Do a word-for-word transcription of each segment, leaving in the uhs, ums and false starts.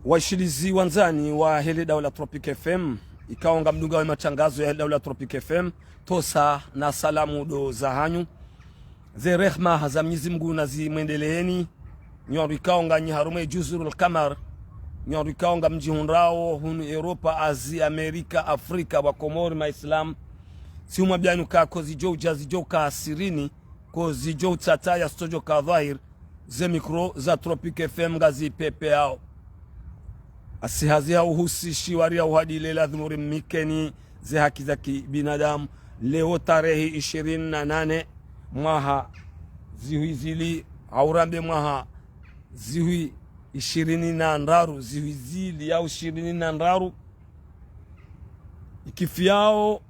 Waishilizi wandzani wahe le daula Tropic F M, ikao ngamdungao ye matrangazo yahe le daula Tropic F M, tosa na salamu ndo zahanyu. Ze rehma za Mwenyezi Mungu nazimwendeleeni. Nyi wandru ikao nganyi harumwa ye Juzurul Kamar, nyi wandru ikao ngamdjihundrao hunu Europa, Asie, Amerika, Afrika, wa Komori, Maislamu. Tsi umwambiani uka ko zidjo udja zidjo uka sirini, ko zidjo utsataya zitsodjo ka dhwahir, ze mikro za Tropic F M ngazipepeao. Asi hazi ha uhusi shiwari ya uhadile, ladhimu rimnikeni ze haki za kibinadamu. Leo tarehi ishirini na nane mwaha zihwi zili, au rambe mwaha zihwi ishirini na ndraru, zihwi zili au ishirini na ndraru, ikifiao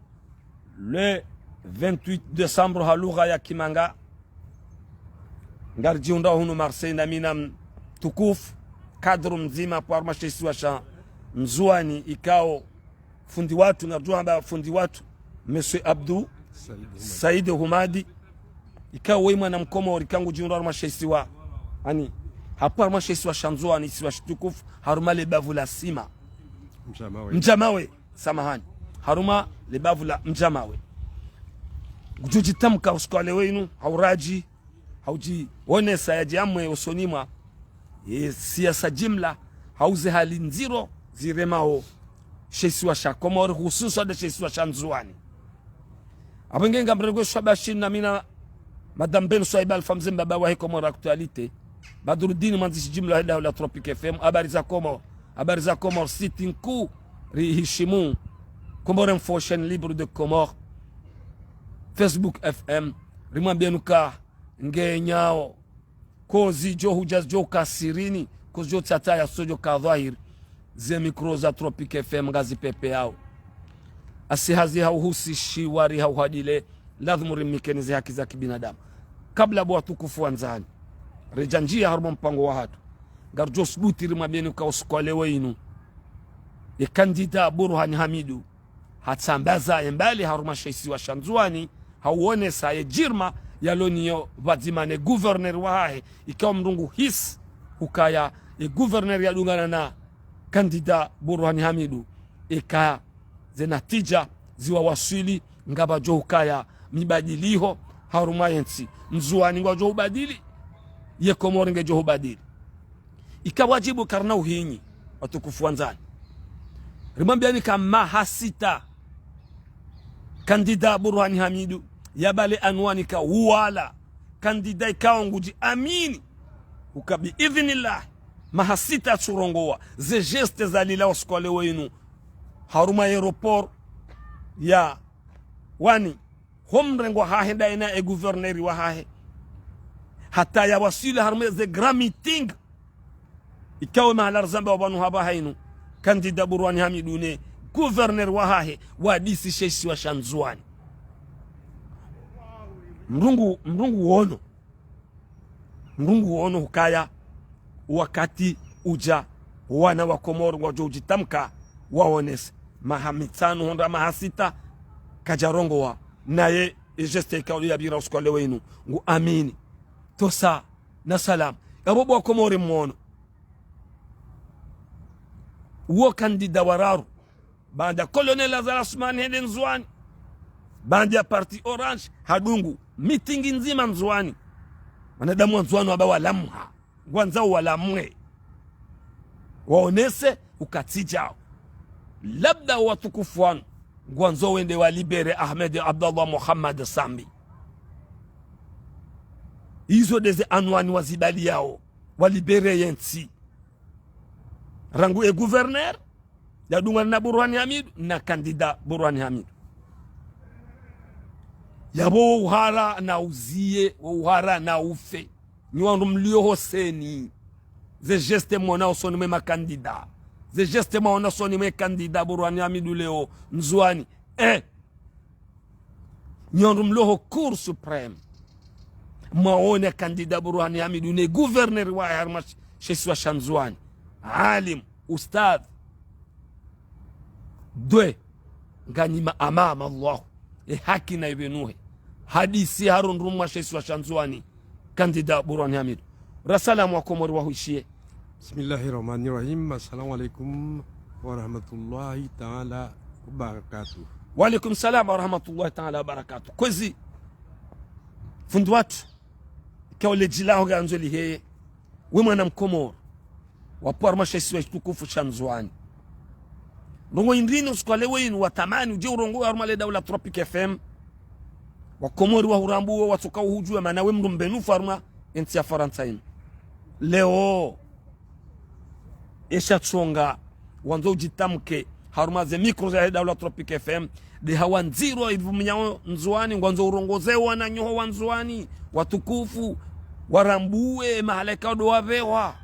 le vingt-huit décembre ha lugha ya kimanga. Ngaridjihundrao hunu Marseille na mi na mtukufu kadru mdzima pvwa harumwa she isiwa sha Ndzuani, ikao fundi watru, ngaridjo hamba fundi watru, Monsieur Abdou Said Humadi. Said Humadi, ikao woyi mwana mkomori, ikao ngudjihundrao harumwa she isiwa, ani, hapvo harumwa she isiwa sha Ndzuani, isiwa shitukufu, harumwa le bavu la Sima. Mdjamawe. Mdjamawe, samahani. Harumwa le bavu la Mdjamawe. Ngudjo djitamka usiku wa leo inu, ha uradji, ha udjionesa yadje amwe usoni mwa ye siasa jimla, ha uze hali ndziro ziremao she isiwa sha Komori, hususwa nde she isiwa sha Ndzuani. Apvo nge ngamrengwe shwaba shinu na mi na Madame Ben Swaiba Alpha Mze Mbaba wahe Comores Actualité, Badruddin mwandzishi jimla wahe daula Tropic F M, Habari za Comores, Habari za Comores, Site Nkuu, Rihishimu, Comores Info, Chaîne Libre de Comores, Facebook F M, rimwambieni uka ngenyao, ko zidjo hudja zidjo uka sirini, ko zidjo tsataya zitsodjo ka dhwahir, ze mikro za Tropic F M ngazipepeao. Asi hazi ha uhusi shiwari ha uhadile, ladhimu rimnikeni ze haki za kibinadamu. Kabla bo watukufu wandzani, redja ndjia harumwa mpango wahatru, ngaridjo subuti rimwambieni uka usiku wa leo inu, ye kandida Burhani Hamidu hatsambaza ye mbali harumwa she isiwa sha Ndzuani, ha uonesa ye djirma yalo nayo pvadzima ne gouverneur wahahe, ikao mndru ngu hisi ukaya ye gouverneur yadungana na kandida Burhani Hamidu, eka ze natija ziwawaswili, ngapvadjo ukaya mibadiliho harumwa ye ntsi. Ndzuani ngwadjo ubadili, ye Komori ngedjo ubadili. Ika wadjibu karina uhinyi, watukufu wandzani. Rimwambieni ka mahasita kandida Burhani Hamidu, yapvale anwani ka uwala kandida ikao ngudji amini uka bi idhnillah, mahasita atsurongowa ze geste zalila usiku wa leo inu harumwa aéroport ya Wani, ho mrengo wahahe ndaye na e gouverneur wahahe, hata yawaswili harumwa ze grand meeting. Ikao mahala rizamba wa pvanu hapvaha inu, kandida Burhani Hamidu ne gouverneur wahahe wadisi she isiwa sha Ndzuani. Mndru ngu, mndru nguono. Mndru nguono hukaya wakati udja, wana wa Komori ngwadjo udjitamka, waonese. Maha mitsanu hondra maha sita kadjarongowa, naye e geste ikao yapvira usiku wa leo inu, ngu amini. Tosa na salamu. Yapvo bo wa Komori mwono, uwo kandida wa raru, baanda Colonel Azali Assoumani hende Ndzuani, baanda ya parti Orange, hadungu meeting ndzima Ndzuani. Wanadamu wa Ndzuani wamba walamha, ngwandzao walamwe, waonese ukatsi djao. Labda watukufu wanu ngwandzo wende walibere Ahmed Abdallah Mohamed Sambi. Izo ndeze anwani wazibaliyao, walibere ye ntsi. Rangu e gouverneur yadungana na Burhani Hamidu, na kandida Burhani Hamidu. Yapvo wo uhara na uziye, wo uhara na ufe. Nyi wandru mlio hosoni, ze geste mwona usoni mwe makandida, ze geste mwaona usoni mwe kandida Burhani Hamidu leo Ndzuani, eh, nyi wandru mlio ho Cour suprême, mwaone kandida Burhani Hamidu ne gouverneur wahahe harumwa she isiwa sha Ndzuani, alim, ustadh, dwe, nganyi ma amama Allah, e haki na ipvenuhe. Hadisi harumwa she isiwa sha Ndzuani, kandida Burhani Hamidu. Rasalamu wa Komori wahuishiye. بسم الله الرحمن الرحيم. السلام عليكم ورحمة الله تعالى وبركاته. Wa alaikum salam wa rahmatullahi ta'ala wa barakatuh. Kwezi, fundi watru, ikao ledji laho ngandzo liheye, we mwana Mkomoro, wapvo harumwa she isiwa shitukufu sha Ndzuani. Ndrongoo indrini usiku wa leo inu watamani udje urongowe harumwa le daula Tropic F M. Wakomori wahurambuwe, watsoka uhudjuwe, mana we mndru mbenufu harumwa entsi ya Farantsa inu. Leo, esha tsonga, wandzo udjitamke harumwa ze micro za he daula Tropic F M, de hawa ndziro ivuminyao Ndzuani, ngwandzo urongoze wananyaho wa Ndzuani, watukufu, warambuwe, mahala ikao ndo wapvewa.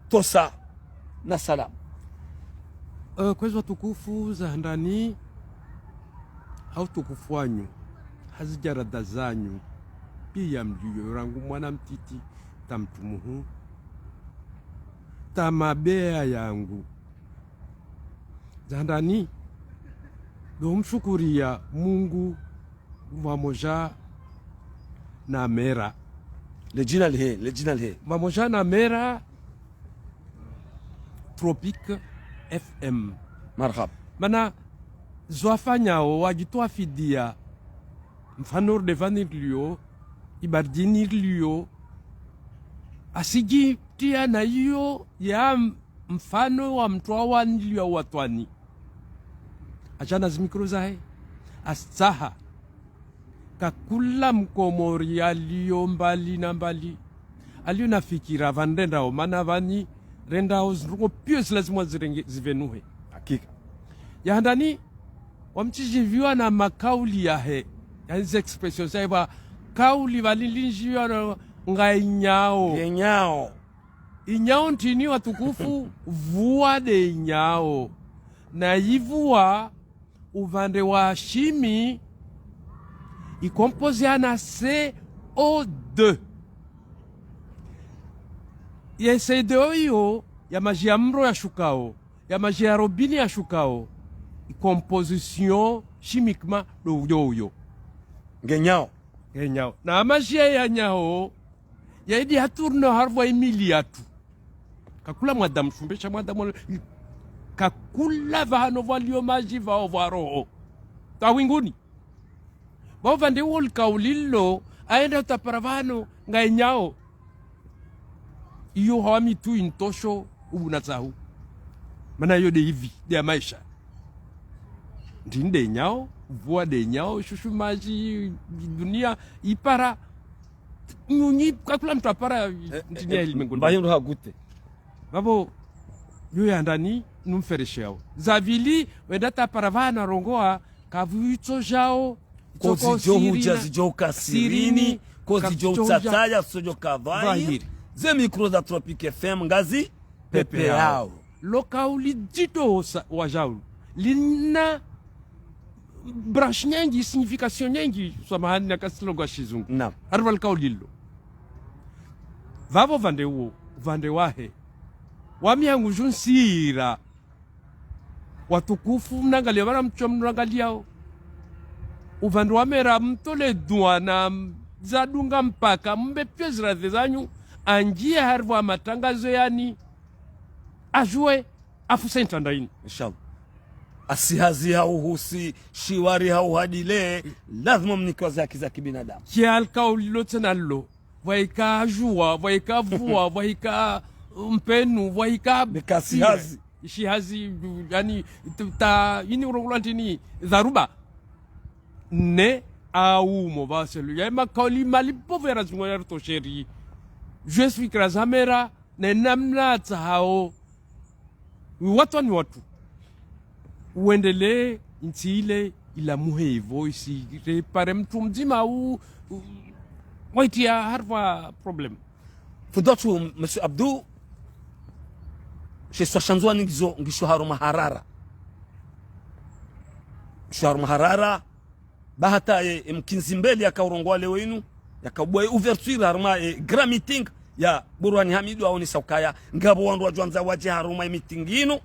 Tosa na salam. Eh, kwezi watukufu, za handani, ha utukufu wanyu, ha zijarada zanyu, piya mliyo rangu mwana mtiti, ta mtumuhu, ta mabeya yangu. Za handani, ndo mshukuriya Mungu pvamoja na Mera. Ledjina lihe, ledjina lihe. Pvamoja na Mera Tropic F M. Marhaba. Mana zo wafanyao wadjitowa fidiya, mfano rdevani liyo, ibardini liyo, asidjitiya na iyo ya mfano wa mtru wa wani liyo watwani. Adja na zimikro zahe, astsaha. Kakula Mkomori aliyo mbali na mbali, aliyo na fikira pvanu rendao, mana pvanu rendao zindrongoo piya zi lazima zirenge, zipvenuhe. Hakika. Ya handani, wamtsidjiviwa na makauli yahe, yani ze expression zahe, pvwa kauli pvali lindjiviwa na nga inyao. Nge nyao. Inyao ntrini watukufu? Pvua de inyao. Na ipvua upvande wa shimi, i composé na C O deux. Ye C O deux iyo, ya madji ya mro yashukao, ya madji ya robine yashukao, i composition chimiquement ndo uyo uyo. Nge nyao. Nge nyao. Na madji ya nyao, yaidi ya tourner harumwa imili yatru. Kakula mwanadamu shumbe sha mwanadamu, kakula pvahanu pvwaliyo madji pvao pvwa roho. Ta winguni. Pvao pvande uwo likauli lilo, aenda utapara pvanu nga inyao. Iyo hawa mitru intosho ubu na tsahu. Mana iyo de ivi, de ya maesha. Ndrini de inyao, pvua de inyao, shushu madji, dunia, ipara. Nyunyi, kakula mtru apara, eh, ndrini ya eh, ilimenguni. Mbayi mndru hagute. Pvapvo, yo ya handani, numfereshe yao. Za pvili, wenda tapara pvanu arongoa, kapvwitso jao, kozi djo hudja zidjo uka sirini, kozi djo utsataya, so djo ka pvahiri. Ze micro za Tropic F M ngazi pepe yao. Lo kauli dzito sa, wa jao. Lina branche nyengi, signification nyengi, samahani na kasi lugha shizungu. Naam. Harumwa likauli lilo. Pvapvo pvande uwo, pvande wahe. Wami hangu junsira. Watukufu, mnangaliya pvanu mtso mnangaliyao. Upvande wa Mera mtole dua na zadunga mpaka mbe piya ziradhi zanyu, angiya harumwa matangazo yani, ajue, afuse ntranda ini. Inshallah. Asihazi hauhusi, shiwari hauhadile, lazima mnikiwa zaki za kibinadamu. Kialika ulilo tsena lo. Pvwaika jua, pvwaika pvua, pvwaika mpenu, pvwaika nika sihazi. Ishihazi, yani, t-, ta, ini urongolwa ntrini, dharuba. Ne, au mo, pvaselo. Ya makauli mali povu ya razungo ya rutosheri. Je suis Krazamera, ne namna tsahao. Watru ni watru. Uendelee, ntsi ile, ilamuhe ivo, isirepare mtru mdzima u, u, waitiya harumwa problème. Fundi watru, Monsieur Abdou, she isiwa sha Ndzuani ngizo, ngisho harumwa harara. Ngisho harumwa harara, ba hata ye, ye Mkindzi Mbeli yakaurongoa leo inu, yakaubua ye ouverture harumwa ye grand meeting ya Burhani Hamidu, aonesa ukaya ngapvo wandru wadjwandza wadje harumwa ye meeting inu.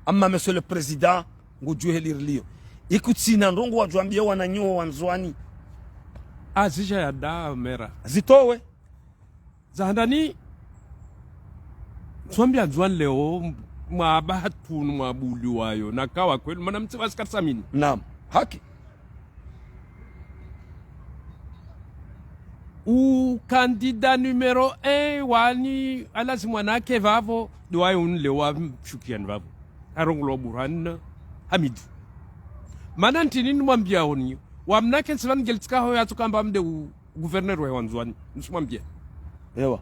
Amma Monsieur le Président, ngudjuhe liriliyo. Ikutsina ndrongoo wadjwambia wananyaho wa Ndzuani. Azisha ya da Mera. Zitowe. Za handani, Ntsu mwambia Ndzuani leo, mwabahatunu mwabuliwayo na kawa kweli, mana mtsi wasi karisa mini. Naam. Haki. U candidat numéro un wani, alazi mwanake vavo, ndo waye unu leo wamshukiani vavo. Harongolwa Burhan Hamidu. Mana ntrini nimwambiao nyi, wamnake ntsi vani ngelitsikaho yatsuka amba mde u gouverneur wa Ndzuani. Ntsu mwambia. Ewa.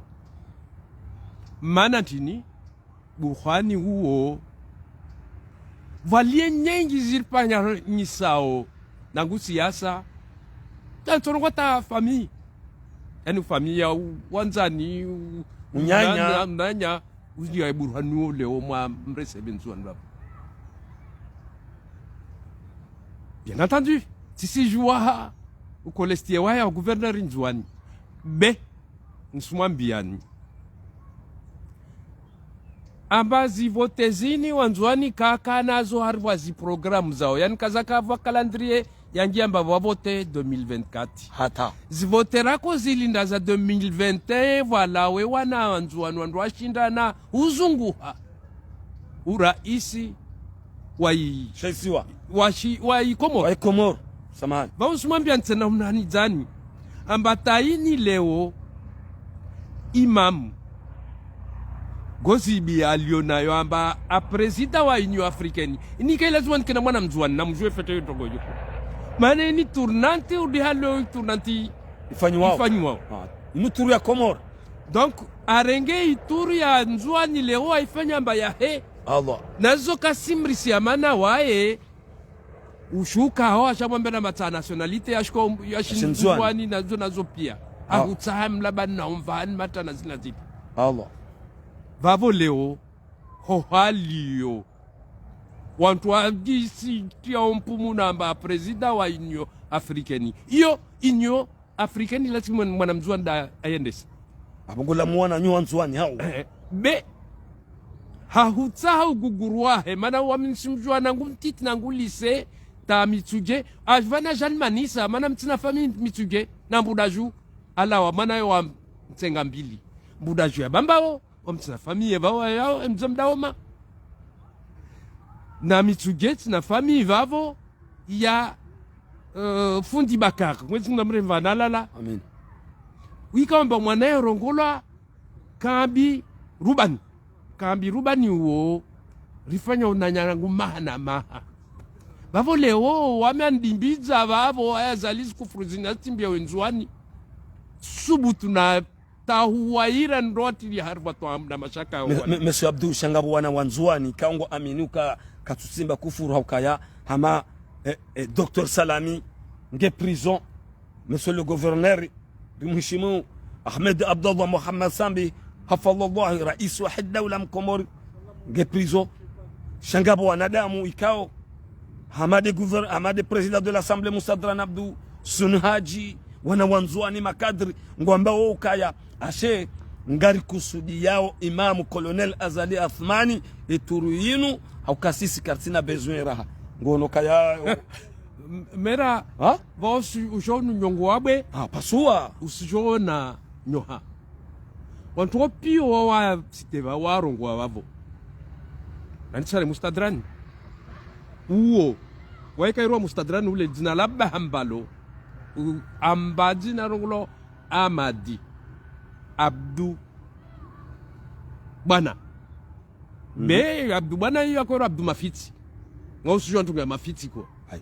Mana ntrini, Burhan uwo. Vwaliye nyengi ziripvanyisao nangu siasa. Tantsono kwa ta famille. Yani famille ya u-, wandzani, u-, Unyanya. Unyanya, unyanya. Uziya Burhan uwo leo mwamrese be Ndzuani vavo. Bien entendu, tsisi djuwa ha ukolestie waye wa gouverneur Ndzuani. Be, ntsu mwambiani. Amba zivote zini Wandzuani kaka nazo harivwa ziprogramme zao. Yani kazaka vwa calendrier yangi amba vwa vote deux mille vingt-quatre. Hata. Zivote rako zilinda za deux mille vingt et un, vwalawe wana Wandzuani wandru washindana uzunguha uraisi wa i-, Shaisiwa. wa shi-, wa i Komoro. Wa Komoro. Samahani. Vavo ntsu mwambia ntsena mnani dzani. Amba ta ini leo imamu gozibi alionayo amba a président wa Union Africaine. Ini kaila Ndzuani kena mwana Mndzuani na mdjuwe fete yo tongo yo. Mana ini tournante udi halo tournante Ifanyiwao. Ifanyiwao. Ah, inu tour ya Komoro. Donc, arenge i tour ya Ndzuani leo aifanya amba yahe. Allah. Nazo kasimrisi ya mana waye. Ushuka ho ashamwambe na mata nationalité yashiko yashi Ndzuani. Ndzuani nazo nazo pia. Ah. Ahutsaha mlabani na umvani mata na zina zipi. Allah. Vavo leo, ho hali yo. Wantru wagisi tia ompumu namba président wa Union Africaine. Iyo Union Africaine lazima mwana Mndzuani nda ayendese. Abo ngola mwana nyo Wandzuani hao. Eh, be, hahutsaha uguguru wahe, mana wami ntsi mdjuwa nangu mtiti nangu lycée, ta Mitsudje, avana jani manisa, mana mtsina famille Mitsudje, na Mbudaju, alawa mana yo wa mtsenga mbili. Mbudaju ya Bambao, wa mtsina famille vavo yao, emze mdaoma. Na Mitsudje tsina famille vavo, ya, eh, fundi Bakar, Mwenyezi Mungu namrehemu na lala. Amin. Wika wamba mwana ya rongolwa Kambi Rubani. Kambi Rubani uwo, rifanya unanya nangu maha na maha. Vavo leo, wame andimbidza vavo, aya zali zikufuru zina zimbia we Ndzuani. Subutu na tahuwaira ndrotili harivwa twa na mashaka ya Me-, wani. me-, Monsieur Abdou, shangabo wana Wandzuani, ka ngo amini uka katsusimba kufuru haukaya, hama, eh, eh, Docteur Salami, nge prison, Monsieur le Gouverneur, rimheshimu Ahmed Abdallah Mohamed Sambi, hafidhahullah, rais wa daula Mkomori, nge prison, shangabo wanadamu ikao, hama de gouver-, hama de président de l'Assemblée Moussa Dramane Abdou, Soun Hadji, wana Wandzuani makadri, ngwamba wo ukaya, ashe, ngari kusudi yao Imamu Colonel Azali Assoumani, e tour yinu, hauka sisi kartsina besoin raha. Ngono kaya, M-, mera, ha? Vavo usi-, usho nu nyongo wabwe, Ah, pasua. Usishona nyoha. Wantru wo pia wa, wa siteva warongowa vavo. Nani tsale Moussa Dramane. Uwo. Waika irwa Moussa Dramane ule dzina la bahambalo. U-, amba dzina rongolwa Amadi. Abdu. Bwana. Be, Abdu Bwana iyo akwero Abdu Mafitsi. Nga usijua ntunga ya Mafitsi ko. Ayi.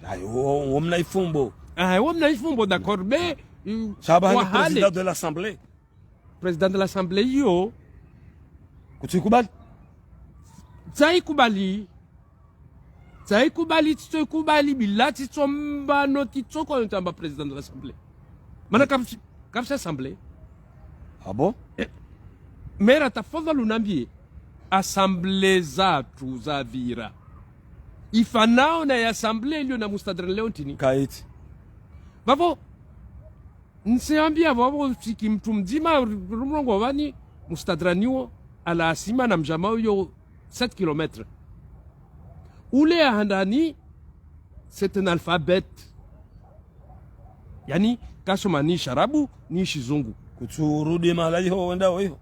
Ayi, wo, wo mna ifumbo. Ah, wo mna ifumbo, d'accord. Be, i-, Shabani, wahale. Président de l'Assemblée. Président de l'Assemblée iyo. Kutsikubali. Tsaikubali. Tsaikubali, tsitsoikubali, bila tsitsomba no tsitsoko yo ntamba président de l'Assemblée. Mana kapsi, kapsi Assemblée. Ah bon? Mera tafadhali unambie, Assemblée zatru zavira. Ifanao na ya Assemblée ilio na Moussa Dramane leo ntrini. Kaiti. Vavo, nsiambia vavo siki mtru mdzima ru-, rumrongo vani Moussa Dramane wo, alasima na mdjama uyo sept kilomètres. Ule ya handani, c'est un alphabète. Yani, kasoma ni sharabu, ni shizungu. Kutsurudi mahala iho, wenda wo iho.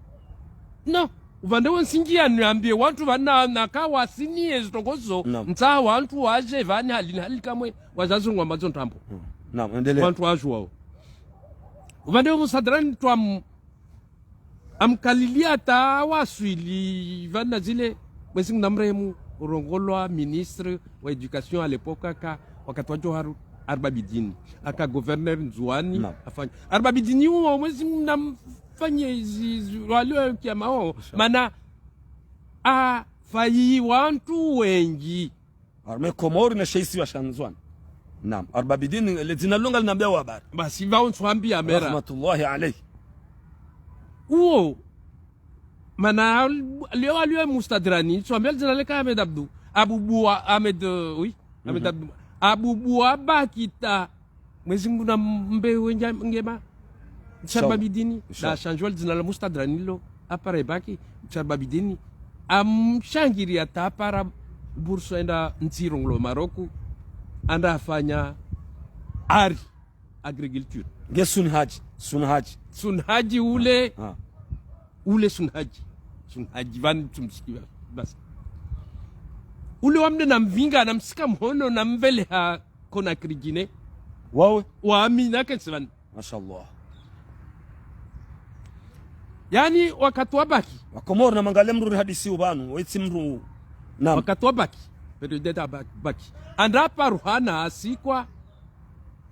Non. Upvande wo nsingia niambie wantru pvanu naka wasiniye zitrongo zo, Naam. ntsaha wantru waje pvanu hali na hali kamwe, wajazi ngwamba zo ntrambo. Mm. Naam, endelea. Wantru wajuwao. Upvande wo Mstadran twamu-, amkalilia hata waswili pvanu zile, Mwezi Mungu namrehemu, urongolwa ministre wa éducation à l'époque aka, wakati wa Djohar Arbabidini. Aka gouverneur Ndzuani, Naam. afanya. Arbabidini uwo Mwezi Mungu namfanye zi, zi, walio kiama ho. Inshallah. Mana, afayi wantru wengi. Harumwa Komori na she isiwa sha Ndzuani. Naam, Arbabidini, le dzina lo ngalinambia wa habari. Basi pvao ntswambia Mera. Rahmatullahi alayhi. Uwo, mana al-, leo aliyo Mstadran, ntswambia le dzina leka Ahmed Abdou. Abu Bua, Ahmed, euh, oui, Ahmed Mhm. Abdou. Abu Bua Bakita, Mwezi Mungu namumbe wendji ngema. Inshallah. Arbabidini, Inshallah. na shandjwa le dzina la Mstadran lo, apare baki, Arbabidini. Amshangiria hata apara bourse enda ntsi irongolwa Maroku, anda afanya ari, agriculture. Nge Sunhadji, Sunhadji. Sunhadji ule, Ah. ule Sunhadji. Sunhadji pvanu tsumsikia, basi. Ule wamde namvinga, namsika mhono, namveleha Conakry Guinée. Wawe? Wa Amina Kensevan. Mashallah. Yaani, wakati wabaki. Wakomori na mwangalie mdru ri hadisi upvanu, wetsi mdru. Naam. Wakati wabaki. Période ya baki, baki. Anda apara ruhana asikwa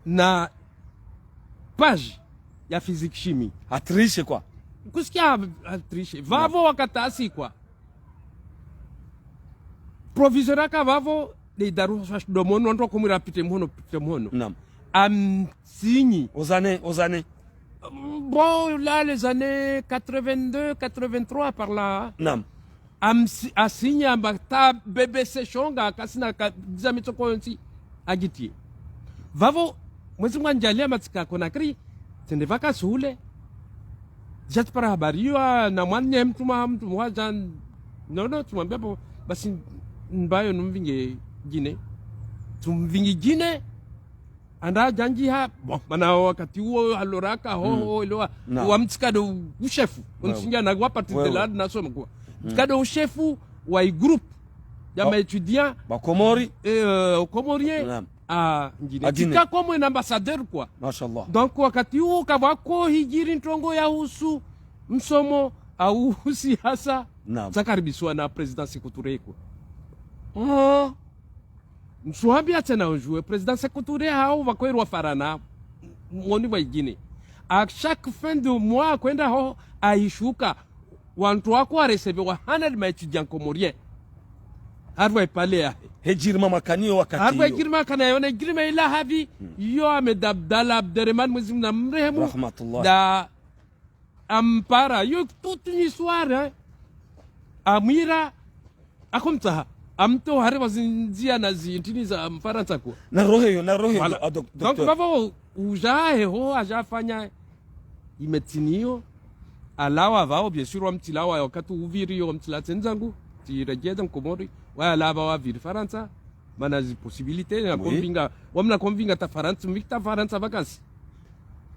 na page ya physique chimie. Atriche quoi. Kusikia atriche. Pvapvo wakati asikwa. Proviseur aka pvapvo, de daru fash do mono, ndo kumwira pite mono, pite mono. Naam. Amsinyi. Aux années, aux années. Bon, là, les années quatre-vingt-deux, quatre-vingt-trois, par là. Naam. Amsi-, asinyi amba hata B B C shonga, kasina ka, dizami tsoko yontsi, agitie. Pvapvo, Mwezi Mungu anjalia matsika Conakry, tsende vacances hule. Jati para habari yo, ah, na mwananya mtruma, mtruma waja, non, non, tsumwambia bo, basi mbayo numvinge Guinée. Tsumvinge Guinée, anda ajanjiha, bon, mana wakati uwo haloraka, ho, Mm. ho, ilowa, Naam. wa mtsika do ushefu, Naam. onsingia na wa parti de Wewe. la, na soma kwa. Mm. Mtsika do ushefu, wa i groupe, ya Ba-, ma étudiants, ba Komori. eh, euh, Comoriens, Naam. Ah, ngine. Agine. Tika comme un ambassadeur, quoi. Mashallah. Donc, wakati uwo kapvwako hijiri ntrongo ya husu msomo, au husi hasa, Naam. zakaribiswa na Président Sékou Touré, quoi. Oh. Ntsuhambia tsena ujue, Président Sékou Touré hao pvako irwa Farana, moni pvwa igine. À chaque fin de mois, kwenda ho, aishuka. Wantru wako warecevoir hundred ma étudiants comoriens. Harumwa ipale yahe. Hejirima makaniyo wakati Harumwa iyo. Hejirima makaniyo, na hejirima ila havi, Hmm. iyo Ahmed Abdallah Abderemane, Mwezi Mungu namrehemu. Rahmatullah. Da ampara, iyo toute une histoire, hein. Amwira, akomtsaha. Amtowa harumwa zindzia na zintrini za Mfarantsa kwa. Na roho iyo, na roho iyo, Voilà. ah, doc-, Donc, docteur. Pvapvo, uja heho, aja afanya imetini iyo, alawa pvao, bien sûr, wamtsilawa, wakati upviri iyo, wamtsila tsena zangu, tsiredjeza Mkomori, wayalawa pvao wapviri Farantsa, mana zi possibilité, na Oui. konvinga, wamna konvinga ta Farantsa, mviki ta Farantsa vacances.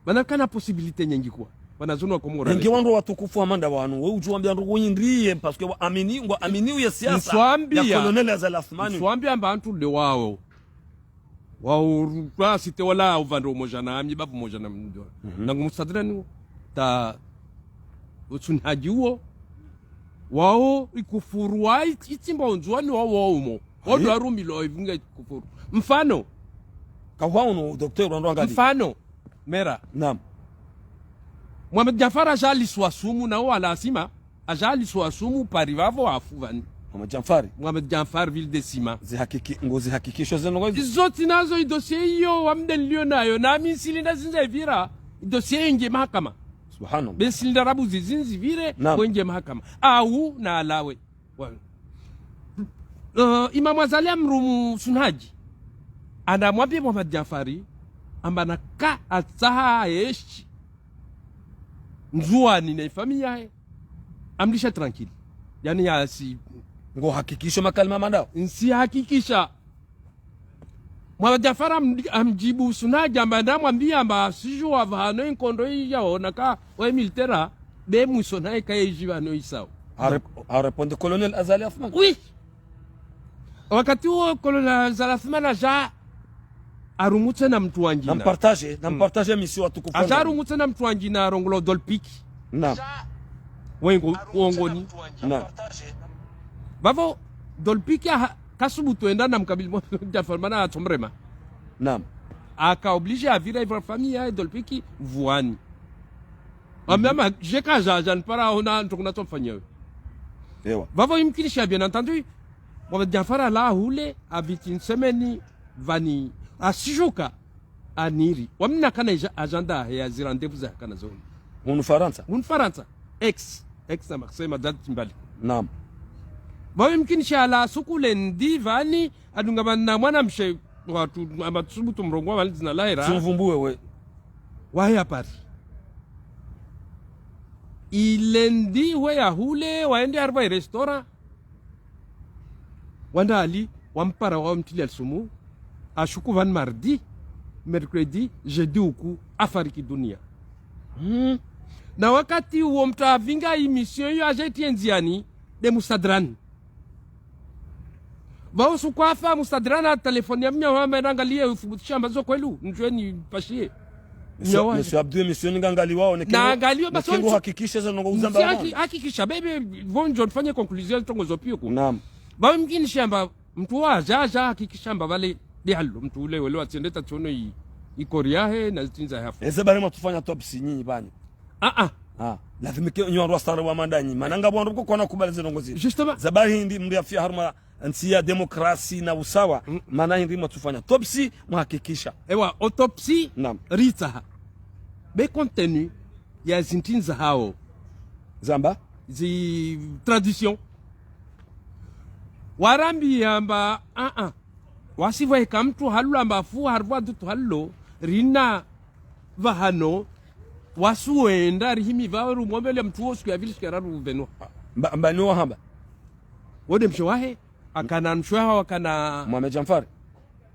Mana kana possibilité nyengi kwa. Mana zinu wa Komori. Nge wandru watukufu wa manda wanu, we ujuwambia ndru kunyindriye, parce que wa amini, ngwa amini uye siasa Nswambia. ya Colonel Azali Assoumani. Nswambia amba wantru de wao. Wao, kwa site wala upvande umoja nami, bavu moja na mdo. Mhm. Nangu Mstadran wo, ta, utsuni haji uwo. Wao, ikufuru wa, it-, itsimba Undzuwani wao, wao umo. Wao Aye. ndo warumilwa ivunga ikufuru. Mfano. Kahwa unu, docteur, wandru angali. Mfano. Mera. Naam. Mohamed Djanfar aja aliswa sumu na wala Sima. Aja aliswa sumu pari pvapvo afu pvani. Mohamed Djanfar. Mohamed Djanfar, ville de Sima. Zihakiki-, ngo zihakikisho zinu ngo izo. Izo tsinazo i dossier iyo wamde nilio nayo. Nami ntsilinda zindza ivira. I dossier iyo nge mahakama. Subhanallah. Be ntsilinda rabu zizinzi vire, Naam. ngo nge mahakama. Au na alawe. Wa-, eh, Imam Azali amrumu Sunhadji. Anda amwambie Mohamed Djanfar, amba naka atsaha eshi Ndzuwani na ifamiyi yahe. Amlisha tranquille. Yaani yasi. Ngo hakikisho makalima mandao. Ntsi hakikisha. Mohamed Djanfar am-, amjibu Sunhadji amba ndamwambia amba sijui wa pvahano inkondo iya ona ka wa militaire be mwiso naye kayeji pvahano isao. Arep- Arépondre Colonel Azali Assoumani. Oui. Wakati uwo Colonel Azali Assoumani aja arungutse na mutru wangina. Nampartage, nampartage émission watukufu. Aja arungutse na mutru wangina arongolwa Dolpiki. Naam. Wengo, wongoni. Naam. Vavo, Dolpiki aha, kasubutu enda na mkabili mo, Djafar mana atsomrema. Naam. Aka obligé avira iva famille ya Dolpiki Vuani. Wambe ama, je kaja, aja nipara ona ntrongo natsomfanya we. Ewa. Vavo imkinisha, bien entendu, wa Djafar ala hule, aviti nsemeni, vani, asishuka, aniri. Wamina kana ija-, agenda he ya zira ndevu za kana zoni. Hunu Farantsa? Hunu Farantsa. Aix. Aix na Marseille, madati mbali. Naam. Vavo imkinisha ala suku lendi vani, adunga vana mwana mshe, watu, amba tsubutu mrongowa vani dzina lahe ra. Tsumvumbuwe we. Wahe ya Paris. Ilendi we ya hule, waende harumwa i restaurant. Wandali, wampara wamtilia lisumu, ashuku vani mardi, mercredi, jeudi uku, afariki dunia. Hmm. Na wakati uwo mutru avinga émission iyo aja itriye ndziani, nde Musadrani. Vavo suku afa Musadrani atéléphone ya mnyawa amba nangaliye uthubutisha amba zo kweli, njueni pashiye. Monsieur, Monsieur Abdou, émission ngangaliwao, neke na ngaliwa, basi neke hakikishe za nongo uzamba. Haki-, hakikisha, bebe, vonjo nifanye conclusion ntrongo zo piyo ku. Naam. Vavo mkinisha amba, mutru wa aja aja hakikisha amba vale, nde halo, mutru ule wele watsende tatsono i, i kori yahe, na zitrinza hafu. Eze bari mwatufanya top si nyinyi vani. Ah, ah. Ah, lazima ke nyo wandru wa stara wa mandanyi. Mana ngapvo wandru ko kwana kubali ze ndrongo zile. Justement. Za bahindi mndru yafia harumwa ntsi ya demokrasi na usawa. Mm. Mana hindri mwatufanya autopsie, mwahakikisha. Ewa, autopsie, naam, ritsaha. Be contenu ya zintrinza hao. Zamba? Zi tradition. Warambi yamba, ah, ah. Wasi vwa eka mutru halula mbafu, harumwa dutu halulo, rina vahano, wasi wenda rihimi vao rumwombe le mutru wo suku ya vili suku ya raru venwa. Mba, mba ni wahamba? Wo nde mshe wahe, akana mshe wahe wakana Mohamed Djanfar.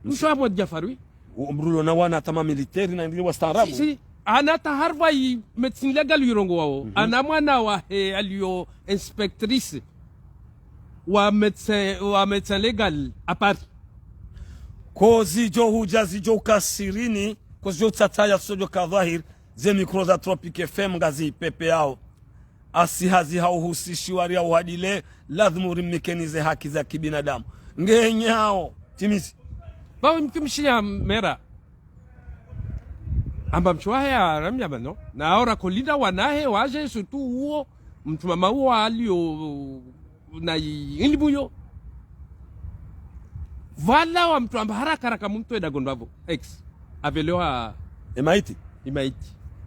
Mshe wa Mohamed Djanfar, oui. U-, mdru ulo na wana hata ma militaire na ndini wastaarabu. Si, si. Ana hata harumwa i médecine légale irongowao. Mhm. Ana mwana wahe aliyo inspectrice wa médecin, wa médecin légal à Paris. Ko zidjo hudja zidjo uka sirini, ko zidjo utsataya zidjo ka dhwahiri, ze micro za Tropic F M ngazi ipepeyao. Asi hazi ha uhusishiwa ria uhadile, lazima urimikeni ze haki za kibinadamu. Ngenyao, timizi. Vavo mtumishi ya mera. Amba mshe wahe ya rambia mano. Na ora kolinda wanahe waje surtout uwo, mutru mama uwo aliyo na i-, ilimu yo. Vwala wa mutru amba haraka haraka mutru eda gondwa vavo. Aix. Avelewa. Emaiti? Emaiti.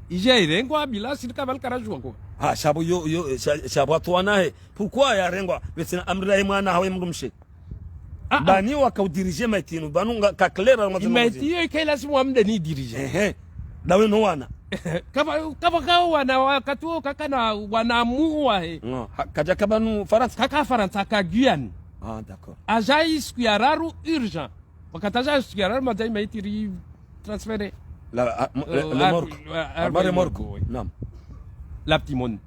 Ije irengwa bila sirika vali karajua ko. Ha, sha pvo yo, yo, sha, sha pvo wandru wanahe. Pourquoi yarengwa? Vetsina amri lahe mwana hawe mdrumshe. Ah, ah. Bani waka udirige maiti inu, banu nga ka clair. Imaiti iyo ike lazimu wa mdeni idirige. Ehe. Dawe no wana. Kava, kava kao wana wakati wo kakana wana muhu wahe. No, ha, kaja kaba nu Farantsa? Kaka Farantsa, ka Guyane. Ah, d'accord. Aja i siku ya raru urgent. Wakati aja i siku ya raru madja imaiti ri transféré. La, a, mo-, le, euh, le morgue. Armée remorque. Oui. Naam. La Petite Mône.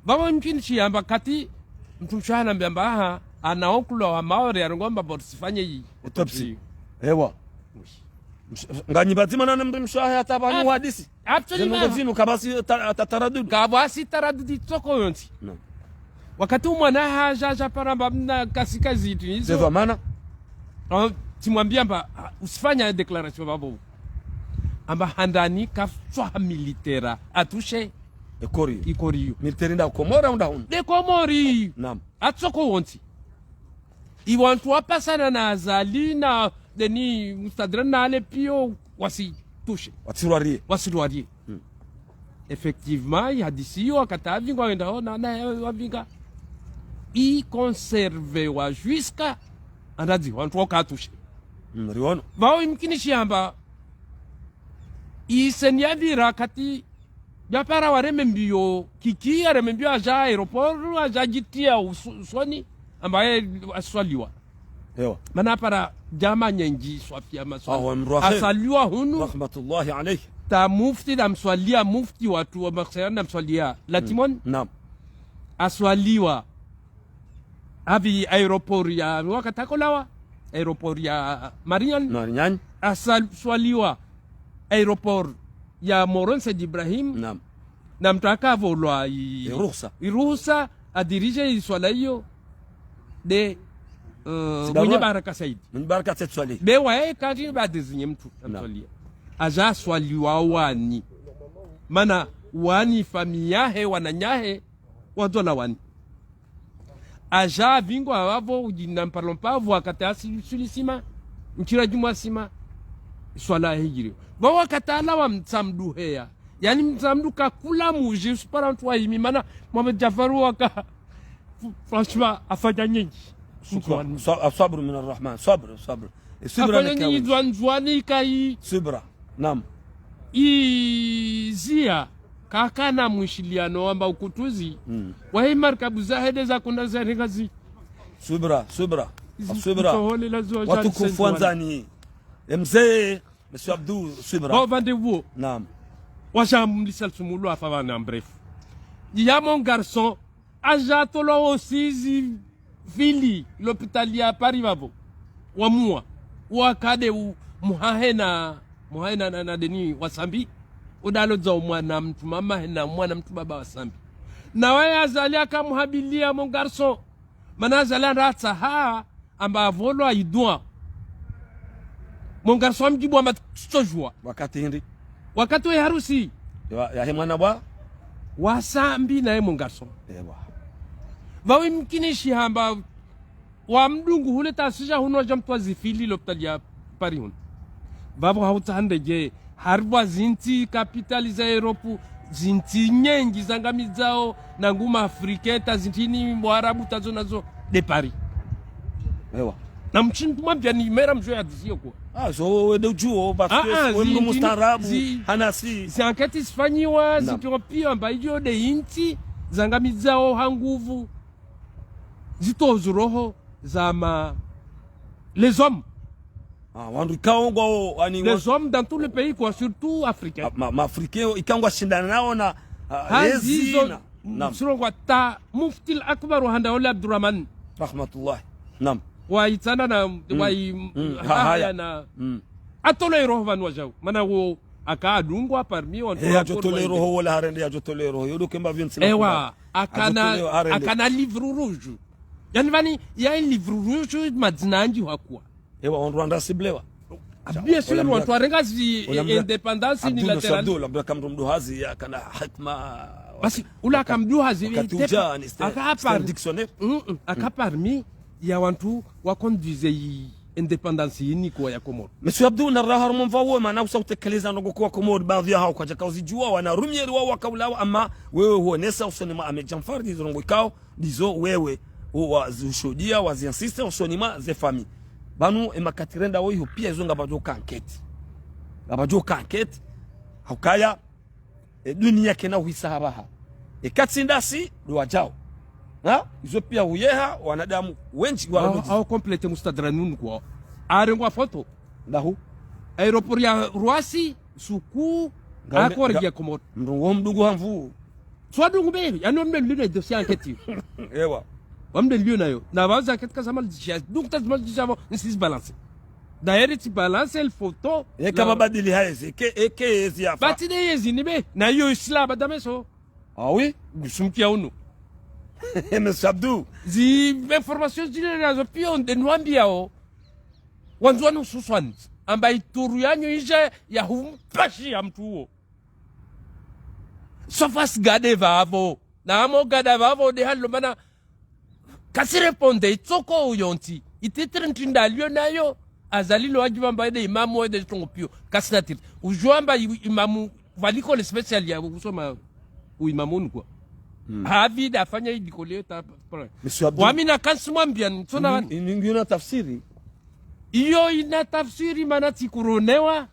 Vavo mtrini shiyamba kati, mtrume shahana mbiamba aha, ana oncle wa Maore, arongwa amba bo risifanye yi. Autopsie. Ewa. Oui. Msh-, nganyi pvadzima nane mtrume shahe hata pvanu hadisi. Absolument. Zinu ngozinu kapvatsi ta-, ta-, taradudi. Kapvatsi taradudi tsoko yontsi. Naam. Wakati umwana haja, haja para amba mna kasi kazi itu izo. Zezo amana. Ah, tsimwambia amba, ah, usifanya déclaration vavo. Amba handani kafswa ha militaire, atushe. Ekori. Ikori yo. Militaire nda Komori au nda hunu? Nde Komori. Naam. Atsoko wontsi. Iwantru wapasana na Azali na Denis Musadrani na ale piyo wasitushe. Watsirwarie. Watsirwarie. Hmm. Effectivement, i hadisi iyo wakati avingwa wenda ho na, na wavinga. I conservé wa jusqu'à andazi wantru wakatushe. Hmm, riono. Vavo imkini shiyamba. Iseni yavira kati yapara wareme mbio, Kiki yareme mbio aja aéroport, aja jitia usu-, usoni, ambaye aswaliwa. Ewa. Mana para jama nyenji swafia maswali. Ah, wa mdru wa khair. Aswaliwa hunu. Rahmatullahi alayhi. Ta mufti na mswalia, mufti wantru wa Marseille na mswalia. La Petite Mône. Naam. Aswaliwa. Apvi aéroport ya wakati akolawa, aéroport ya Marignane. Marignane. Aswaliwa aéroport ya Moroni Said Ibrahim. Naam. Na mtru akavolwa i-, iruhusa. Iruhusa, adirije iswala iyo. De, eh, Mwenye Baraka Said. Mwenye Baraka Said Swalihi. De waye kati ba désigné mtru, naam, amswalia. Aja aswaliwa wani. Mana wani famiyi yahe, wananyahe, wadjola wani. Aja avingwa vavo udjina mpalo mpapvu wakati aswili sima, ntsira djumwa sima, swala hijiri. Vavo wakati alawa Mtsamdu heya. Yaani Mtsamdu kakula muji, usipara mtru wa himi, mana Mohamed Djafaru waka, franchement, afanya nyinji. Shukran. Ndzuani. Sa-, asabru min arrahman. Sabr, sabr. E, subra. Afanya nyinji Ndzuani, Ndzuani kayi. Subra. Naam. Iziya, kakana mwishiliano wamba ukutuzi. Mm. Wahe markabu zahe de zakunda zarengazi. Subra, subra. Izi subra. Kutoholela ziwa watukufu wandzani. E mze, Monsieur Abdou, subra. Bon, vande wo. Naam. Waja mlisa sumulu afa vana, en bref. Ya mon garçon, aja tolwa aussi zifili lopitali ya Paris vavo. Wamuwa. Wakade u-, muhahe na, muhahe na, na, na deni wa Sambi. Udalo dza umwana mtru mama hena mwana mtru baba wa Sambi. Na waye Azali akamuhabilia mon garçon. Mana Azali anda atsaha, amba avolwa idua. Mon garçon amdjibu amba tsitsojua. Wakati hindri? Wakati we harusi. Ya, yahe mwana wa? Wa Sambi naye mon garçon. Ewa. Vavo imkinishi hamba wamdungu hule tasija hunu waja mtwa zifili lopitali ya Paris hunu. Vavo hautsaha ndedje, harivwa zintsi kapitali za Europe, zintsi nyengi zangamidzao, nangu ma Africain, ta zintrini, Mwarabu, ta zo nazo, de Paris. Ewa. Na mtrini tumwambia ni mera mjo ya disiyo kwa. Ah, so we de ujuo, parce que ah, ah, we mndru mustaarabu, zi-, hanasi. Zi enquête zifanyiwa, naam, zitwa pia amba ijo de intsi, zangamidzao, ha nguvu, zitozo roho, za ma, les hommes. Ah, wandru ikao ngwao, ani, les hommes dans tout le pays, quoi, surtout africains. Ah, ma, ma africains, ikao ngwashindana nao na, ah, hazi ezi zo, na, naam, surongwa ta Mufti al-Akbar wa handa ole Abdurrahman. Rahmatullah. Naam. Wa itsana na, mm, wa i-, mm, ha, haya, haya na. Mm. Atole roho vanu wajau. Mana wo, aka adungwa parmi wandru. He, wa ajotole roho wala harende, ajotole roho. Yodo kemba vinci na. Ewa, akana, ajotole harende. Akana livre rouge. Yaani vani, ya livre rouge, madzina ndji hakuwa. Ewa, wandru wanda siblewa. Ah, bien sûr, wala wandru warenga zi, wala mdru, indépendance unilatérale. Abdou Nasser Abdou, wala mdru kamdru mdru hazi, ya kana hikma. Basi, ula kamdru hazi, wakati uja, ni, c'était, aka, c'était un dictionnaire. Mm, mm, aka parmi ya wandru wa conduire i indépendance yini kwa ya Komoro. Monsieur Abdou, na raha harumwa mva wo, mana usa utekeleza ndrongoo kwa Komoro, baadhi ya hao kwadjaka uzijua, wana rumieri wao wakaulawa, ama wewe huonesa usoni mwa Ahmed Djanfar, ndizo ndrongoo ikao, ndizo wewe, u-, wazishuhudia, waziinsiste, usoni mwa ze famille. Pvanu, e makati renda wo iho pia izo ngapvadjo ka enquête. Ngapvadjo ka enquête, haukaya, e, dunia kena uhisa hapvaha. E katsi ndasi, ndo wajao. Ha? Izo pia huyeha, wanadamu, wendji wa. Au, au complète mustadra nunu kwa. Arengwa foto. Ndahu? Aéroport ya Roissy, suku, ngame, akore nga-, ya Komoro. Mndru wo mdungu hamvu. Swa dungu be, yaani wa mdru lina dossier enquête. Ewa. Wa mdru lina yo. Na baza enquête kaza mal déjà. Donc, ta mal déjà, bon, nsi balance. D'ailleurs, tu balances le photo. E kama badili haezi, ke, e ke ezi yafa. Bati de yezi ni be, na yo isla, badame so. Ah oui? Gusumki ya unu. Monsieur Abdou. Zi informations zile nazo pia onde nwambiao. Wandzuani hususwani. Amba ituru yanyu ije ya humpashi ya mtru wo. Sauf asi gade vavo. Na amo gada vavo de halo mana kasi répondre itsoko uyo ntsi. Ititri ntrinda alio nayo. Azali lo wadjibu amba ede imamu ede tongo pio. Kasi na tiri. Ujua amba i-, imamu valiko le spécial ya kusoma uimamu unu kwa. Hmm. Havi da afanya i likoli yo ta, pa. Monsieur Abdou. Wami na kansi mwambia, ntsona. Ini, ini ngiyo na tafsiri. Iyo ina tafsiri mana tsi kuronewa.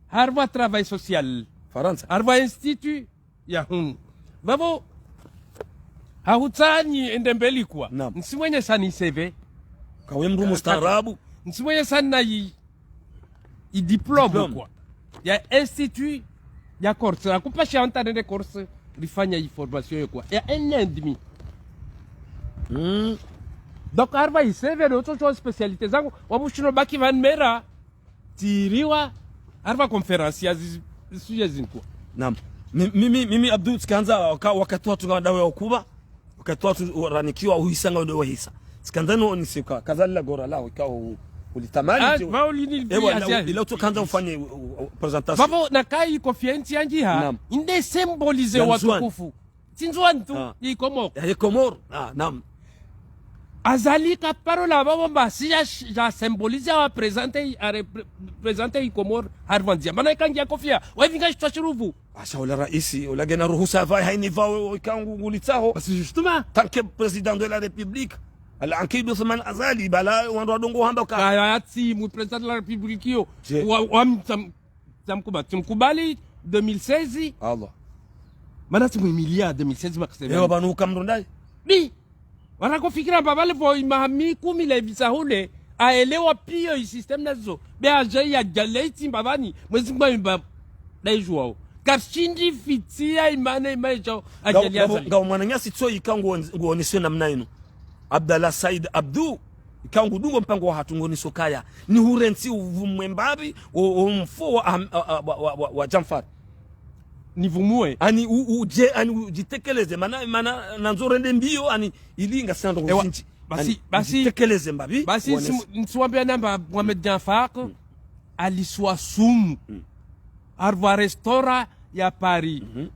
Harumwa travail social. Farantsa. Harumwa institut. Ya hunu. Vavo, hahutsaha ni ende mbeli kwa. Naam. Nsi mwenye sani C V. Kawe mndru mustaarabu. Nsi mwenye sani na i, i diplôme. Diplôme. Kwa. Ya institut ya Corse. Akupasha anta nende Corse, rifanya i formation yo kwa. Ya un an et demi. Mm. Donc, harumwa iseve ndo tso tso spécialité zangu, wabushino baki pvanu mera, tiriwa, harumwa conférence ya zi, zi sujet zinkuu. Naam. Mi, mimi, mimi Abdou, tsikandza waka, wakati watru nga wadawe wakuba, wakati watru ranikiwa uhisa nga ndo wahisa. Tsikandza no nisika, kazali la gora la, wika u, ulitamani. Ah, tsi, ba ulini ewa, bi la, aziazi. Ila utsokandza ufanye, u, u, présentation. Babo, na kayi confiance yanjiha, naam, inde symboliser ya Ndzuani. Watukufu. Tsi Ndzuani tu, ah, ye Komori. Ya, ye Komori. Ah, naam. Azali ka parole aba wamba si ya, ya symboliser wa présenter, a repré-, présenter ye Komori harumwa ndzia. Mana ikangia kofia, wa ivinga shitwa shiruvu. Asha ola raisi, ola ngena ruhusa pva, haini pva, o, o, ikangu ngulitsaho. Parce que justement. Tant que président de la République, Al-Ankid Othman Azali, bala, wandru wadungo hamba ka. Kaya atsi, mu président de la République yo. Je. Wa, wa mtam-, Tsimkuba-, tsimkubali deux mille seize. Allah. Mana tsimwimilia deux mille seize makasema. Ewa pvanu uka mndru ndayi? Bi. Wanakofikira mba pvale pvo imaha mi kumi la ivisa hule, aelewa piya i système nazo. Be aje ya djale itsi mba pvani, mwezi mba imba, ndayi juwao. Kashindi fitiya imane imae jao, ajali Azali. Nga, nga, nga mwananyasi tso ika nguon-, nguoneswe namna inu. Abdallah Said Abdou, ika ngudungo mpango wahatru ngonisokaya. Ni hurentsi uvumwe mbapvi, o, o mfo wa, wa, wa, wa, wa, wa Djanfar. Nivumwe. Ani u, u, je, ani udjitekeleze, mana, mana nandzo rende mbiyo, ani ili ngasina ndrongo zindji. Basi, ani basi, udjitekeleze mbapvi, basi, uonese. Simu-, ntsiwambia namba Mohamed Djanfar, mm, aliswa sumu. Mm. Harumwa restaurant ya Paris. Mhm.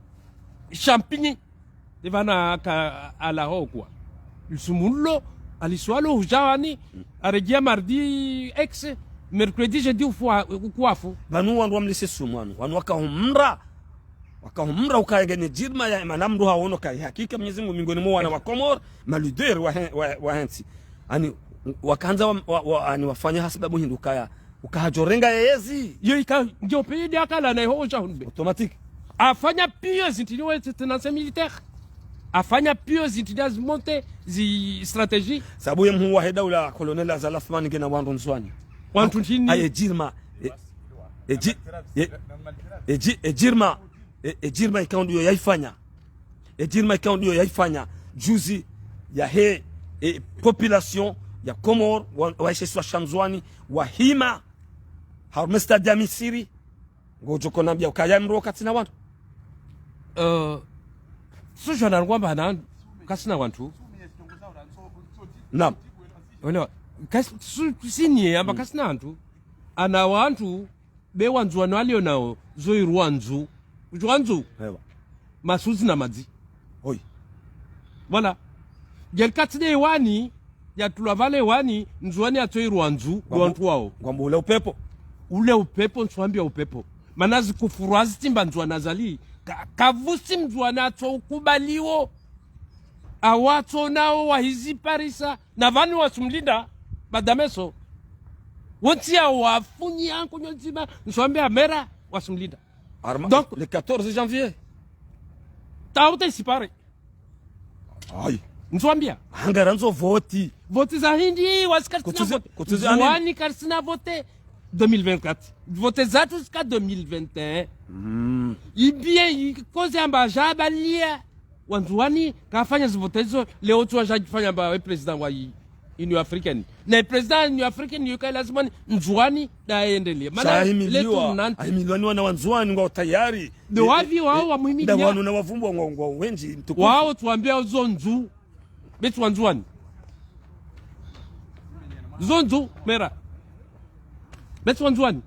Champagne. Ivana ka ala hokwa. Lisumu lo, aliswalo hujawani, aregia mardi ex, mercredi, jeudi ufwa, ukwafu. Pvanu wandru wamlise sumu wanu, wanu wakahumra. Wakahumra ukaya ngene jirma ya, mana mndru haono kaya hakika Mwenyezi Mungu mingoni mwa wana wa Komori, ma leader wa hen-, wa, wa hentsi. Ani, wakandza wa, wa, wa, ani wafanya hasibabu hindru kaya. Uka hadjorenga yeyezi. Yo ika, ndio pedi akala na iho uja hunbe. Automatique. Afanya piyo zintini wa tenance militaire. Afanya piyo zintini azimonte zi stratégie. Sabu ye mhuu wahe daula, Colonel Azali Assoumani ngena wandru Ndzuani. Wandru ntrini? Aye jirma. E, e ji-, e, e ji-, e jirma. E, e jirma ikao ndiyo yaifanya. E jirma ikao ndiyo yaifanya juzi yahe, e, population ya Komori, wa, wa ishe isiwa sha Ndzuani, wahima, harumwa stade ya Misiri, ngodjo konambia ukaya mndru katsina wandru. Eh, sujwa na ngwamba na katsina wandru. Naam. Wena, kas-, su-, siniye amba katsina wandru. Ana wandru, be wandzuwani walio nao, zo irwa ndzu. Udjua ndzu? Ewa. Masuzi na madzi. Hoi. Voilà. Djeli katsi de iwani, ya tulwa pvale iwani, Ndzuwani yatso irwa ndzu, ngwambu-, wantru wao. Ngwambu ule upepvo. Ule upepvo, ntsuwambia upepvo. Mana zikufuru azitsimba Ndzuwani Azali. Ka-, kavusi Mndzuwani atso ukubaliwo. Awatso nao wahizi parisa, na pvanu wasumlinda, badameso. Wontsi ya wafunyi anko nyonzima, nswambe amera, wasumlinda. Arma, donc, le quatorze janvier. Taute sipare. Ayi. Nswambia. Hanga randzo voti. Voti za hindri, wasi karisina kutuzi-, vote. Kutuzi amini. Ndzuwani karisina vote deux mille vingt-quatre. Vote zatru zika deux mille vingt et un. Mm. Ibie, ikoze amba jabalia. Wandzuwani, kafanya zivote izo, leo tsu wajadjifanya mba we président wa i-, Union Africaine. Na président Union Africaine, yuka lazima ni Ndzuwani, da yendelee. Mana, ahimiliwa, letu nanti. Ahimiliwa ni wana Wandzuwani, ngwa utayari. Nde wavi wao wamuhimilia. Nda wanu na wavumbwa ngwa, ngwa wendji, mtukufu. Wao tsuwambia zo ndzu. Betsu Wandzuwani. Zo ndzu, mera. Betsu Wandzuwani.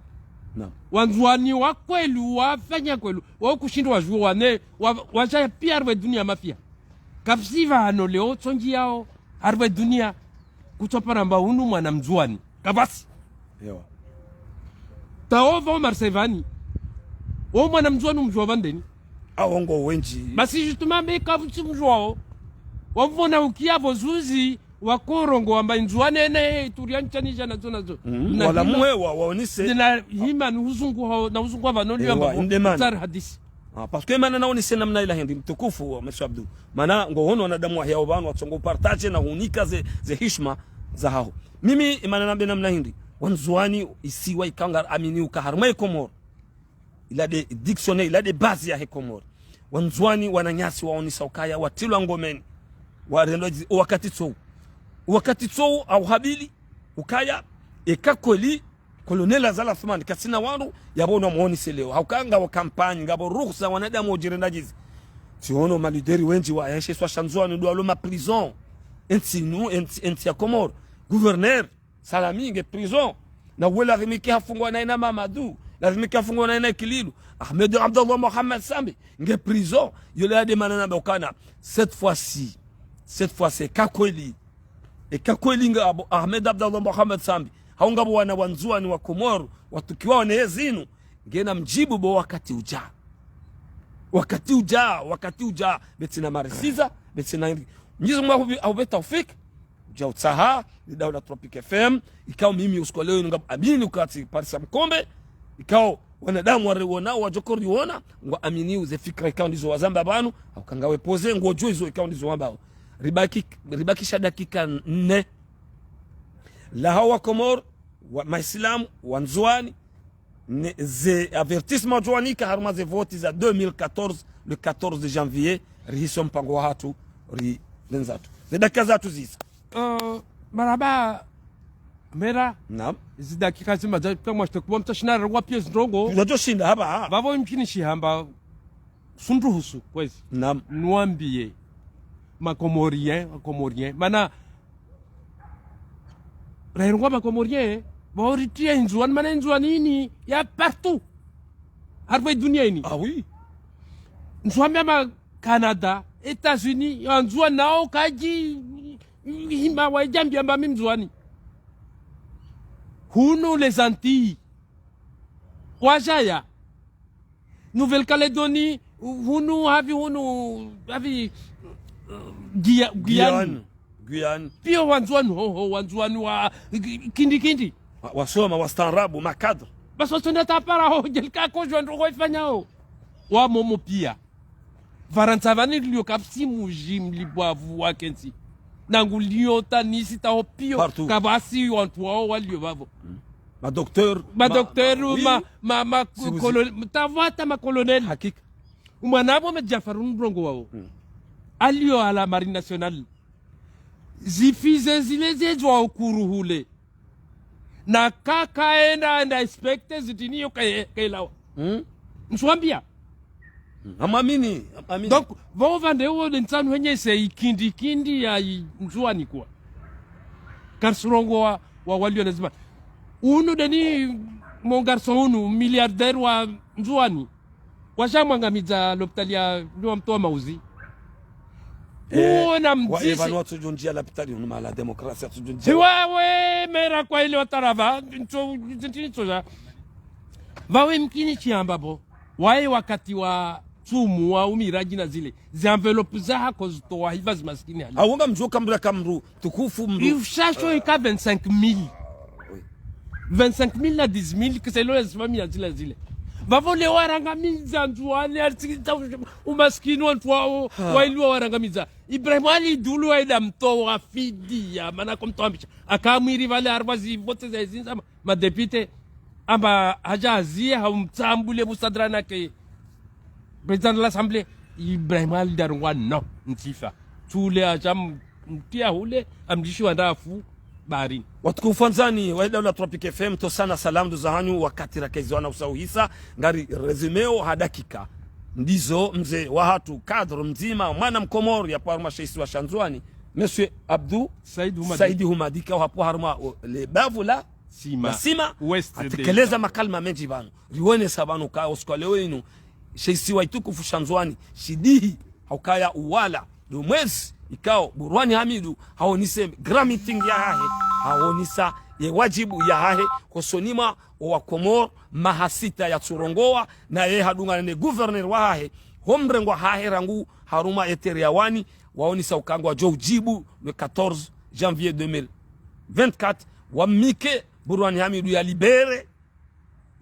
Naam. Wandzuwani wa kweli, wafanya kweli. Wa kushindwa wajua wane, wa, waja pia harumwa dunia mafia. Kapvatsi pvahanu leo tsondji yao, harumwa dunia, kutsopara mba unu mwana Mndzuwani. Kapvatsi. Ewa. Taova o Marseille pvani. O mwana Mndzuwani umjua pvandeni. Awo ngo wendji. Basi justement, be kapvatsi mjuao. Wamvona ukia pvo zuzi, wakorongoa amba Ndzuwani ene, turia ntsani jana zona zo. Mm, na wala hima, mwe wa, waonise. Na hima ni uzungu hao, na uzungu hao pvanu lio amba pvo, inde mana. Tsari hadisi. Ah, parce que mana naonise namna ila hindri mtukufu wa Monsieur Abdou. Mana ngohono wanadamu wahe yao pvanu watsongo partage na hunika ze, ze hishma zahaho. Mimi, imana nambe namna hindri. Wandzuwani isiwa ikao ngaraminio uka harumwa ye Komori. Ila nde dictionnaire, ila nde base yahe Komori. Wandzuwani wananyasi waonesa ukaya, watrilwa ngomeni. Warendwa dzi-, o wakati tso. Wakati tso au habili, ukaya, eka kweli, Colonel Azali Assoumani, katsina wandru, yapvo no mwonise leo. Hauka ngapvo kampanyi, ngapvo ruhusa wanadamu udjirendajizi. Tsiono malideri wendji wa, ye she isiwa sha Ndzuwani ndo walo ma prison. Entsi nu, entsi, entsi ya Komori. Gouverneur, Salami nge prison. Na uwe lazimu ike hafungwa na ina Mamadou. Lazimu ike hafungwa na ina Ikililu. Ahmed Abdallah Mohamed Sambi nge prison. Yole yade mana na bokana. Cette fois-ci. Cette fois-ci. Eka kweli. Eka kweli ngapvo Ahmed Abdallah Mohamed Sambi. Hau ngapvo wana wa Ndzuwani wa Komori. Watukiwao ne zinu. Ngena mdjibu bo wakati uja. Wakati uja, wakati uja. Betsina marisiza, betsina Mwenyezi Mungu ahubi-, ahupve taufik. Uja utsaha, ni daula Tropic F M. Ikao mimi usiku wa leo ngamwamini ukati parisa mkombe. Ikao wanadamu wariwona, wadjokoriwona, ngwaamini uze fikra ikao ndizo wazamba pvanu, hauka ngawe poze, ngudjuwa izo ikao ndizo wambao. Ribaki, ribakisha dakika nne. Laha wa Komori, wa, Maislamu, wa Ndzuwani, ne, ze avertissement djo wanika harumwa ze vote za deux mille quatorze, le quatorze de janvier, rihiso mpango wahatru, ri, nenzatru. Ze dakika zatru zisa. Euh, marahaba, Mera. Naam. Zi dakika zima za, kama shitokuwa mtashina rwa piyo zindrongo. Tunadjoshinda haba. Pvapvo imkini shihamba, sundruhusu, kwezi. Naam. Nwambiye. Ma Comoriens, ma Comoriens. Mana, rairungwa ma Comoriens, pvao ritiya Ndzuwani, mana Ndzuwani ini, ya partout. Harumwa dunia ini. Ah oui. Ndzuwani ama Canada, États-Unis, ya Ndzuwani nao kadji, hima wa idjambi amba mi Mndzuwani. Hunu les Antilles. Wajaya. Nouvelle-Calédonie, hunu, havi hunu, havi, uh, Guya-, Guyane. Guyane. Guyane. Piya wa Ndzuwani, ho, ho, wa Ndzuwani wa, kindi, kindi. Wa, wasoma, wastaarabu, ma cadre. Basi wasonda tapara, ho, djelika ko jwa ndrongo ifanyao. Wa momo piya. Farantsa pvani liyo kapvatsi mdji mlipvwavu wa kentsi. Nangu liyo tanisi taho piyo. Partout. Kapvatsi wantru wao waliyo pvapvo. Mm. Ma docteur, ma, ma docteur, ma, oui, ma, ma, ma, si vous colonel, tavwata ma colonel. Hakika. Umwana pvo me Djafaru mrongo wao. Mm. Aliyo à la marine nationale. Zifize zile zedzwa ukuru hule. Na kaka enda, enda inspecter zitini yo kaye, kayelawa. Mm. Nswambiya. Mm. Amwamini, amwamini. Donc, pvao pvande uwo de ntsanu henye se ikindi, kindi ya i-, Ndzuwani kwa. Karisirongowa, wa, waliyo lazima. Unu deni mon garçon unu, milliardaire wa Ndzuwani. Washa mwangamidza lopitali ya, ni wa mtowa mauzi. Eh, uwo na wa, mdzise. Epvanu watsudjondjia lapitali, unu ma la démocratie, watsudjondjia. Wawe, mera kwa ile watarava, ntso, ntso, ntso, ntso, ja. Pvawe mkini shihamba pvo. Waye wakati wa tsumu, wa umiradji na zile. Zi enveloppe za hako zitowa hiva zi masikini hali. Awo ngamdjo kambula kamru. Tukufu mdru. Ifshasho ika vingt-cinq mille. Oui. Vingt-cinq mille na dix mille, kisa ilo lazima mia zile zile. Pvapvo leo warangamiza Ndzuwani, aritsikita umasikini wantru wao, ha, wailiwa warangamiza. Ibrahim Ali Dulu waida mtowa fidiya, mana ko mtowa mbisha. Akamwiri pvale harumwa zi vote za izinza ma, ma député. Amba hadja haziye, ha umtsambule busadra nake. Président de l'Assemblée, Ibrahim Ali Darungwa, non, ntsifa. Tsule aja m-, mtia hule, amdishi wanda afu, baharini. Watukufu wandzani, wa daula Tropic F M, tosana salamu ndo zahanyu, wakati rakezi wana usauhisa, ngari résumé o ha dakika. Ndizo mze wahatru, cadre mdzima, mwana mkomori, ya paro mashayisi wa sha Ndzuwani, Monsieur Abdou Said Humadi. Said Humadi, ka hapvo harumwa, o, le bavu la Sima. La Sima, West atekeleza Delta. Makalima mendji pvanu. Riwonesa pvanu ka usiku wa leo inu, she isiwa itukufu sha Ndzuwani, shidihi, haukaya uwala, ndo mwezi, ikao, Burwani Hamidu, haonise grand meeting yahahe, haonisa ye wadjibu yahahe, hosoni mwa, owa Komori, maha sita yatsurongowa, na ye hadungana ne gouverneur wahahe, ho mrengo wahahe rangu, harumwa ye terrain ya Wani, waonisa uka ngwadjo udjibu, le quatorze janvier deux mille vingt-quatre, wamnike, Burwani Hamidu ya libéré,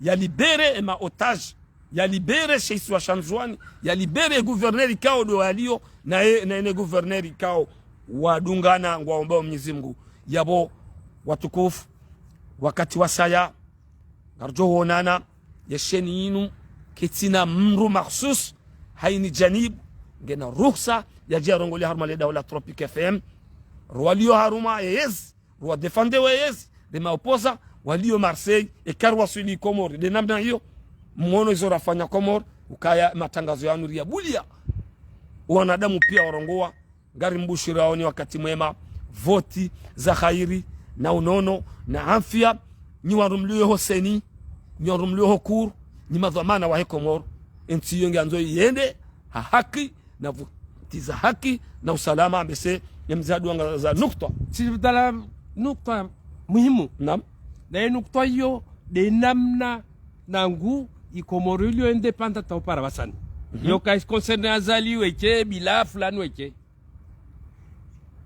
ya libéré ema otage, ya libéré she isiwa sha Ndzuwani, ya libéré gouverneur ikao ndo aliyo, na ye, na ene gouverneur ikao wadungana ngwaombao Mwenyezi Mungu. Yapvo watukufu, wakati wasaya, ngaridjo wonana, ye sheni inu, ketsina mdru makhsus, haini janibu, ngena ruhusa, yadje yarongole harumwa le daula Tropic F M, Rwalio harumwa yeyezi, rwa défendre weyezi, nde maopposants, walio Marseille, eka rwaswili Komori, nde namna iyo, mwono izo rafanya Komori, ukaya matangazo yanu riyabulia. Wanadamu pia warongoa, ngari mbushiraoni wakati mwema, voti za khairi, na unono, na afya, nyi wandru mlio ho CENI, nyi wandru mlio ho COUR, nyi madhwamana wahe Komori, entsi iyo ngiandzo yende, ha haki, na voti za haki, na usalama, mbese, ya mze haduwa nga za nukta. Tsi dala nukta muhimu. Naam. Na ye nukta iyo, nde namna nangu, i Komori ilio indépendant ta upara wasani. Mhm. Iyo ka concerne Azali weke, bila fulani weke.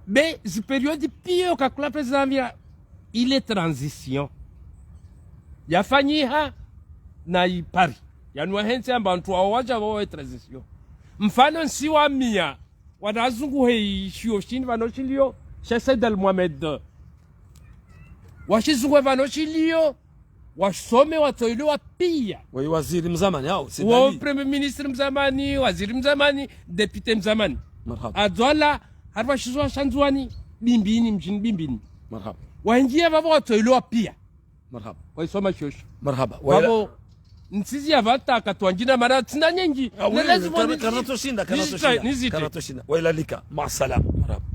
Be, zi période pia yo kakula président via, ile transition. Yafanyiha na ipari. Yanu wahentsi amba wantru wawo waja wawe transition. Mfano ntsi wa mia, wanazungu he ishiyo shini vano shilio, Sheikh Said Al Mohamed. Washizungu he vano shilio, wasome watsoilewa pia. Wayi waziri mzamani, hau, wo Sidani. Premier ministre mzamani, waziri mzamani, député mzamani. Marhaba. Adzwala, harumwa shizo sha Ndzuwani, Bimbini, mjini Bimbini. Marhaba. Waingia vavo watsoilewa pia. Marhaba. Waisoma shosho. Marhaba. Waila- Vavo, ntsizi ya vata katwandjina mara tsina nyengi. Ah, oui, ne lazima karna-, nizi-, karna toshinda, karna nizi-, toshinda, nizi-, karna toshinda. Wailalika. Ma salama. Marhaba.